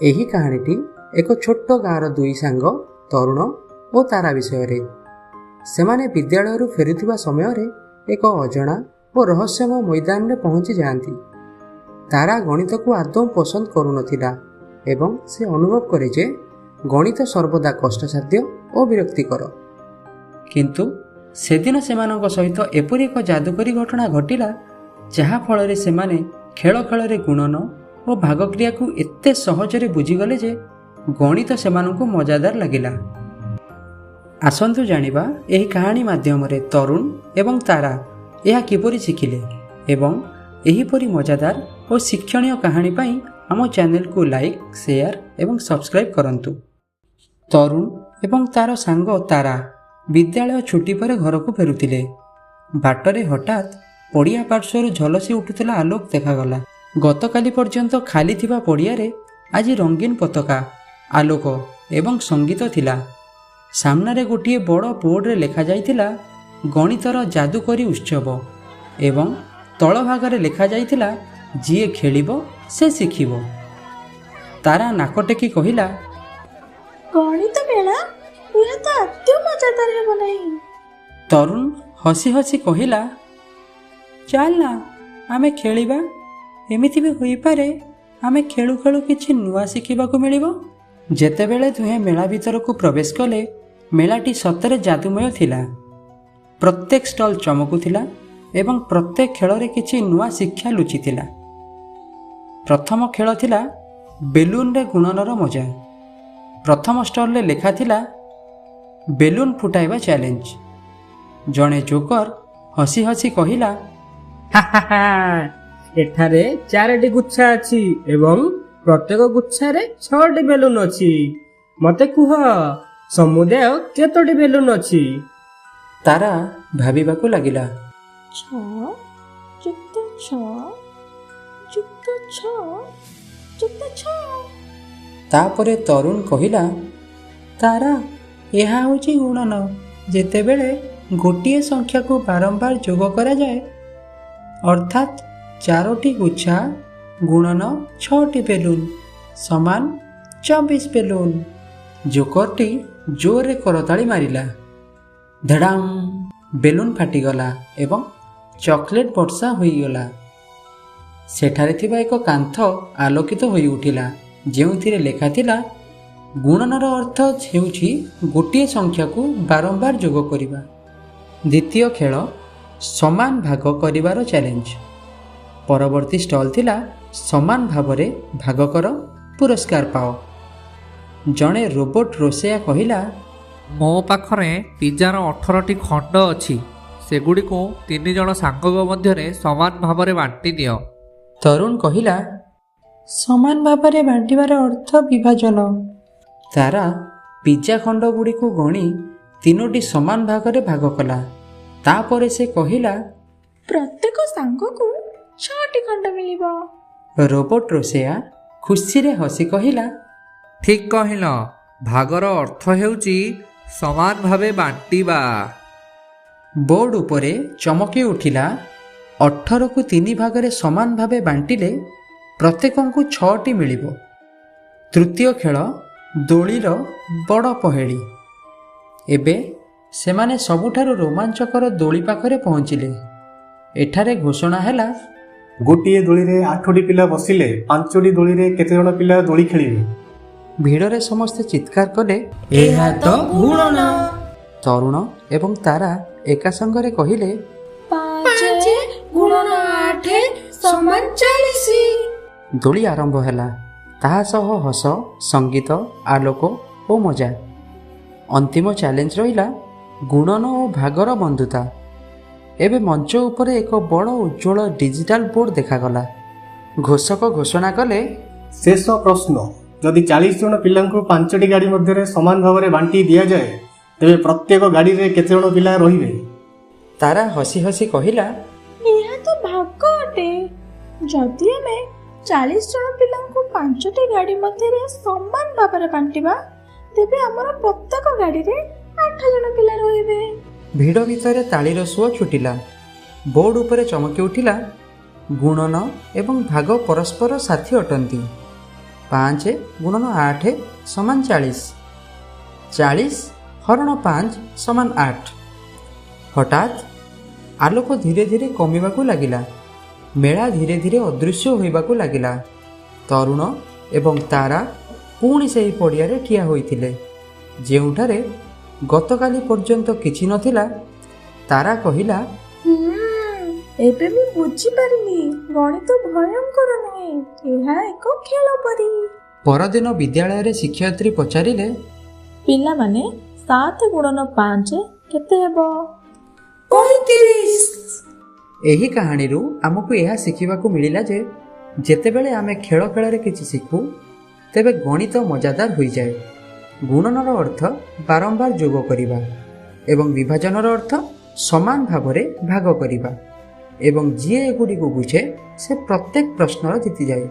ଏହି କାହାଣୀଟି ଏକ ଛୋଟ ଗାଁର ଦୁଇ ସାଙ୍ଗ ତରୁଣ ଓ ତାରା ବିଷୟରେ। ସେମାନେ ବିଦ୍ୟାଳୟରୁ ଫେରୁଥିବା ସମୟରେ ଏକ ଅଜଣା ଓ ରହସ୍ୟମୟ ମଇଦାନରେ ପହଞ୍ଚି ଯାଆନ୍ତି। ତାରା ଗଣିତକୁ ଆଦୌ ପସନ୍ଦ କରୁନଥିଲା ଏବଂ ସେ ଅନୁଭବ କରେ ଯେ ଗଣିତ ସର୍ବଦା କଷ୍ଟସାଧ୍ୟ ଓ ବିରକ୍ତିକର। କିନ୍ତୁ ସେଦିନ ସେମାନଙ୍କ ସହିତ ଏପରି ଏକ ଯାଦୁକରୀ ଘଟଣା ଘଟିଲା, ଯାହା ଫଳରେ ସେମାନେ ଖେଳ ଖେଳରେ ଗୁଣନ ଓ ଭାଗକ୍ରିୟାକୁ ଏତେ ସହଜରେ ବୁଝିଗଲେ ଯେ ଗଣିତ ସେମାନଙ୍କୁ ମଜାଦାର ଲାଗିଲା। ଆସନ୍ତୁ ଜାଣିବା ଏହି କାହାଣୀ ମାଧ୍ୟମରେ ତରୁଣ ଏବଂ ତାରା ଏହା କିପରି ଶିଖିଲେ ଏବଂ ଏହିପରି ମଜାଦାର ଓ ଶିକ୍ଷଣୀୟ କାହାଣୀ ପାଇଁ ଆମ ଚ୍ୟାନେଲକୁ ଲାଇକ୍, ସେୟାର ଏବଂ ସବସ୍କ୍ରାଇବ୍ କରନ୍ତୁ। ତରୁଣ ଏବଂ ତାର ସାଙ୍ଗ ତାରା ବିଦ୍ୟାଳୟ ଛୁଟି ପରେ ଘରକୁ ଫେରୁଥିଲେ। ବାଟରେ ହଠାତ୍ ପଡ଼ିଆ ପାର୍ଶ୍ୱରୁ ଝଲସି ଉଠୁଥିଲା ଆଲୋକ ଦେଖାଗଲା। ଗତକାଲି ପର୍ଯ୍ୟନ୍ତ ଖାଲି ଥିବା ପଡ଼ିଆରେ ଆଜି ରଙ୍ଗୀନ ପତାକା, ଆଲୋକ ଏବଂ ସଙ୍ଗୀତ ଥିଲା। ସାମ୍ନାରେ ଗୋଟିଏ ବଡ଼ ବୋର୍ଡରେ ଲେଖାଯାଇଥିଲା, ଗଣିତର ଯାଦୁକରୀ ଉତ୍ସବ, ଏବଂ ତଳ ଭାଗରେ ଲେଖାଯାଇଥିଲା, ଯିଏ ଖେଳିବ ସେ ଶିଖିବ। ତାରା ନାକ ଟେକି କହିଲା, ଗଣିତ ମେଳା? ଏହା ତ ଆଦୌ ମଜାଦାର ହେବ ନାହିଁ। ତରୁଣ ହସି ହସି କହିଲା, ଚାଲ ନା, ଆମେ ଖେଳିବା। ଏମିତି ବି ହୋଇପାରେ ଆମେ ଖେଳୁ ଖେଳୁ କିଛି ନୂଆ ଶିଖିବାକୁ ମିଳିବ। ଯେତେବେଳେ ଦୁହେଁ ମେଳା ଭିତରକୁ ପ୍ରବେଶ କଲେ, ମେଳାଟି ସତରେ ଯାଦୁମୟ ଥିଲା। ପ୍ରତ୍ୟେକ ଷ୍ଟଲ୍ ଚମକୁଥିଲା ଏବଂ ପ୍ରତ୍ୟେକ ଖେଳରେ କିଛି ନୂଆ ଶିକ୍ଷା ଲୁଚିଥିଲା। ପ୍ରଥମ ଖେଳ ଥିଲା ବେଲୁନରେ ଗୁଣନର ମଜା। ପ୍ରଥମ ଷ୍ଟଲରେ ଲେଖା ଥିଲା, ବେଲୁନ ଫୁଟାଇବା ଚ୍ୟାଲେଞ୍ଜ। ଜଣେ ଜୋକର ହସି ହସି କହିଲା, ଏଠାରେ ଚାରିଟି ଗୁଚ୍ଛା ଅଛି ଏବଂ ପ୍ରତ୍ୟେକ ଗୁଚ୍ଛାରେ ଛଅଟି ବେଲୁନ ଅଛି। ମତେ କୁହ, ସମୁଦାୟ କେତୋଟି ବେଲୁନ ଅଛି? ତାରା ଭାବିବାକୁ ଲାଗିଲା। 6 ଯୁକ୍ତ 6 ଯୁକ୍ତ 6 ଯୁକ୍ତ 6। ତାପରେ ତରୁଣ କହିଲା, ତାରା, ଏହା ହେଉଛି ଗୁଣନ। ଯେତେବେଳେ ଗୋଟିଏ ସଂଖ୍ୟାକୁ ବାରମ୍ବାର ଯୋଗ କରାଯାଏ, ଅର୍ଥାତ୍ ଚାରୋଟି ଗୁଚ୍ଛା ଗୁଣନ ଛଅଟି ବେଲୁନ ସମାନ 24 ବେଲୁନ। ଜୋକରଟି ଜୋରରେ କରତାଳି ମାରିଲା। ଧଡ଼ାମ୍! ବେଲୁନ ଫାଟିଗଲା ଏବଂ ଚକୋଲେଟ୍ ବର୍ଷା ହୋଇଗଲା। ସେଠାରେ ଥିବା ଏକ କାନ୍ଥ ଆଲୋକିତ ହୋଇଉଠିଲା, ଯେଉଁଥିରେ ଲେଖାଥିଲା, ଗୁଣନର ଅର୍ଥ ହେଉଛି ଗୋଟିଏ ସଂଖ୍ୟାକୁ ବାରମ୍ବାର ଯୋଗ କରିବା। ଦ୍ୱିତୀୟ ଖେଳ, ସମାନ ଭାଗ କରିବାର ଚ୍ୟାଲେଞ୍ଜ। ପରବର୍ତ୍ତୀ ଷ୍ଟଲ୍ ଥିଲା ସମାନ ଭାବରେ ଭାଗ କର, ପୁରସ୍କାର ପାଅ। ଜଣେ ରୋବୋଟ ରୋଷେୟା କହିଲା, ମୋ ପାଖରେ ପିଜାର 18ଟି ଖଣ୍ଡ ଅଛି। ସେଗୁଡ଼ିକୁ ତିନି ଜଣ ସାଙ୍ଗଙ୍କ ମଧ୍ୟରେ ସମାନ ଭାବରେ ବାଣ୍ଟି ଦିଅ। ତରୁଣ କହିଲା, ସମାନ ଭାବରେ ବାଣ୍ଟିବାର ଅର୍ଥ ବିଭାଜନ। ତାରା ପିଜା ଖଣ୍ଡଗୁଡ଼ିକୁ ଗଣି ତିନୋଟି ସମାନ ଭାଗରେ ଭାଗ କଲା। ତାପରେ ସେ କହିଲା, ପ୍ରତ୍ୟେକ ସାଙ୍ଗକୁ ଛଅଟି ଖଣ୍ଡ ମିଳିବ। ରୋବୋଟ ରୋଷେୟା ଖୁସିରେ ହସି କହିଲା, ଠିକ୍ କହିଲ, ଭାଗର ଅର୍ଥ ହେଉଛି ସମାନ ଭାବେ ବାଣ୍ଟିବା। ବୋର୍ଡ ଉପରେ ଚମକି ଉଠିଲା, 18କୁ ତିନି ଭାଗରେ ସମାନ ଭାବେ ବାଣ୍ଟିଲେ ପ୍ରତ୍ୟେକଙ୍କୁ ଛଅଟି ମିଳିବ। ତୃତୀୟ ଖେଳ, ଦୋଳିର ବଡ଼ ପହେଳି। ଏବେ ସେମାନେ ସବୁଠାରୁ ରୋମାଞ୍ଚକର ଦୋଳି ପାଖରେ ପହଞ୍ଚିଲେ। ଏଠାରେ ଘୋଷଣା ହେଲା, ଗୋଟିଏ ଦୋଳିରେ ଆଠଟି ପିଲା ବସିଲେ ପାଞ୍ଚଟି ଦୋଳିରେ କେତେ ଜଣ ପିଲା ଦୋଳି ଖେଳିବେ? ଭିଡ଼ରେ ସମସ୍ତେ ଚିତ୍କାର କଲେ, ଏହା ତ ଗୁଣନ! ତରୁଣ ଏବଂ ତାରା ଏକା ସଙ୍ଗରେ କହିଲେ, 5 ଗୁଣନ 8 ସମାନ 40। ଦୋଳି ଆରମ୍ଭ ହେଲା, ତାହା ସହ ହସ, ସଙ୍ଗୀତ, ଆଲୋକ ଓ ମଜା। ଅନ୍ତିମ ଚ୍ୟାଲେଞ୍ଜ ରହିଲା ଗୁଣନ ଓ ଭାଗର ବନ୍ଧୁତା। ଏବେ ମଞ୍ଚ ଉପରେ ଏକ ବଡ଼ ଉଜ୍ଜ୍ୱଳ ଡିଜିଟାଲ ବୋର୍ଡ ଦେଖାଗଲା। ଘୋଷକ ଘୋଷଣା କଲେ, ଶେଷ ପ୍ରଶ୍ନ, ଯଦି 40 ଜଣ ପିଲାଙ୍କୁ ପାଞ୍ଚଟି ଗାଡ଼ି ମଧ୍ୟରେ ସମାନ ଭାବରେ ବାଣ୍ଟି ଦିଆଯାଏ, ତେବେ ପ୍ରତ୍ୟେକ ଗାଡ଼ିରେ କେତେ ଜଣ ପିଲା ରହିବେ? ତାରା ହସି ହସି କହିଲା, ଏହା ତ ଭାଗ ଅଟେ। ଯଦି ଆମେ 40 ଜଣ ପିଲାଙ୍କୁ ପାଞ୍ଚଟି ଗାଡ଼ି ମଧ୍ୟରେ ସମାନ ଭାବରେ ବାଣ୍ଟିବା, ତେବେ ଆମର ପ୍ରତ୍ୟେକ ଗାଡ଼ିରେ 8 ଜଣ ପିଲା ରହିବେ। ଭିଡ଼ ଭିତରେ ତାଳିର ସୁଅ ଛୁଟିଲା। ବୋର୍ଡ ଉପରେ ଚମକି ଉଠିଲା, ଗୁଣନ ଏବଂ ଭାଗ ପରସ୍ପର ସାଥୀ ଅଟନ୍ତି। 5 ଗୁଣନ 8 ସମାନ 40। 40 ହରଣ 5 ସମାନ 8। ହଠାତ୍ ଆଲୋକ ଧୀରେ ଧୀରେ କମିବାକୁ ଲାଗିଲା। ମେଳା ଧୀରେ ଧୀରେ ଅଦୃଶ୍ୟ ହୋଇବାକୁ ଲାଗିଲା। ତରୁଣ ଏବଂ ତାରା ପୁଣି ସେହି ପଡ଼ିଆରେ ଠିଆ ହୋଇଥିଲେ, ଯେଉଁଠାରେ ଗତକାଲି ପର୍ଯ୍ୟନ୍ତ କିଛି ନଥିଲା। ତାରା କହିଲା, ଏବେ ମୁଁ ବୁଝିପାରିଲି, ଗଣିତ ଭୟଙ୍କର ନୁହେଁ, ଏହା ଏକ ଖେଳ ପରି। ପରଦିନ ବିଦ୍ୟାଳୟରେ ଶିକ୍ଷୟିତ୍ରୀ ପଚାରିଲେ, ପିଲାମାନେ, 7 ଗୁଣନ 5 କେତେ ହେବ? 35। ଏହି କାହାଣୀରୁ ଆମକୁ ଏହା ଶିଖିବାକୁ ମିଳିଲା ଯେ ଯେତେବେଳେ ଆମେ ଖେଳ ଖେଳରେ କିଛି ଶିଖୁ, ତେବେ ଗଣିତ ମଜାଦାର ହୋଇଯାଏ। ଗୁଣନର ଅର୍ଥ ବାରମ୍ବାର ଯୋଗ କରିବା ଏବଂ ବିଭାଜନର ଅର୍ଥ ସମାନ ଭାବରେ ଭାଗ କରିବା, ଏବଂ ଯିଏ ଏଗୁଡ଼ିକୁ ବୁଝେ ସେ ପ୍ରତ୍ୟେକ ପ୍ରଶ୍ନର ଜିତିଯାଏ।